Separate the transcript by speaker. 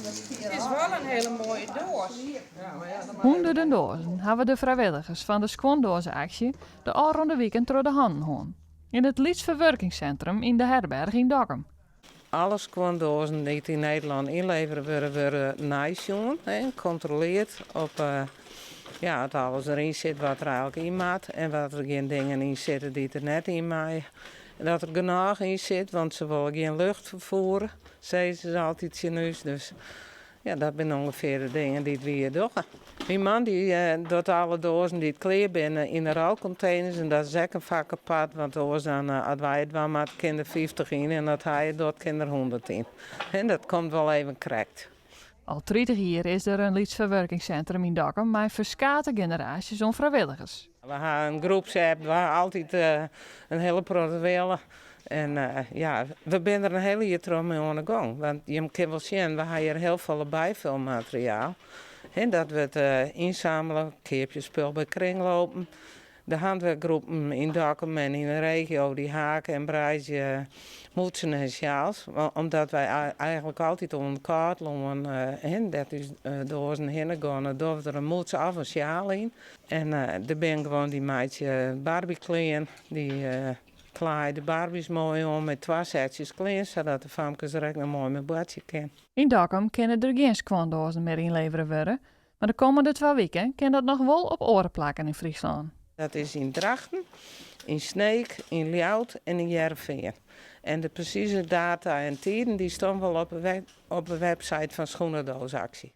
Speaker 1: It is wol in hiele moaie doas.
Speaker 2: Hûnderten doazen hawwe de frijwilligers fan de skuondoaze-aksje de ôfrûne wiken troch de hannen hân. Yn it Lyts Ferwurkingssintrum yn De Herberg yn Dokkum.
Speaker 3: Alle skuondoazen dy't yn Nederlân ynlevere wurde, wurde neisjoen en kontroleard op ja, oft alles deryn sit wat der eigenlik yn moat en dat der gjin dingen yn sitte dy't der net yn meie. En dat der genôch yn sit, want se wolle gjin lucht ferfiere, sizze se altyd tsjin ús. Dus ja, dat binne ûngefear de dingen dy't wy hjir dogge. Myn man dy docht alle doazen dy't klear binne yn de rolkonteners en dat is ek in fak apart, want oars dan as wy it dwaan moatte kin der 50 yn en as hy it docht kin der 100 yn. En dat komt wol even krekt.
Speaker 2: Al 30 jier is der in lyts ferwurkingssintrum yn Dokkum mei ferskate generaasjes oan frijwilligers.
Speaker 3: We ha in groepsapp, we ha altyd in hiele protte wille. En ja, we binne der in hiele jier troch mei oan 'e gong. Want jim kinne wol sjen, we ha hjir hiel folle byfulmateriaal. Hè, dat wurdt ynsammele, keapje spul by kringlopen. De hantwurkgroepen yn Dokkum en yn de regio dy hake en breidzje mûtsen en sjaals. Omdat wy eigenlik altyd oan it kâldlân, hè, dêr't ús doazen hinne geane, dogge we der in mûts of in sjaal yn. En der binne guon dy meitsje barbieklean, dy klaaie de barbies moai oan mei twa setsjes klean, sadat de famkes der ek noch moai mei boartsje kinne.
Speaker 2: Yn Dokkum kinne der gjin skuondoazen mear ynlevere wurde, mar de kommende twa wiken kin dat noch wol op oare plakken yn Fryslân.
Speaker 3: Dat is yn Drachten, yn Sneek, yn Ljouwert en yn Hearrenfean. En de presize data en tiden dy stean wol op de website fan Schoenendoosactie.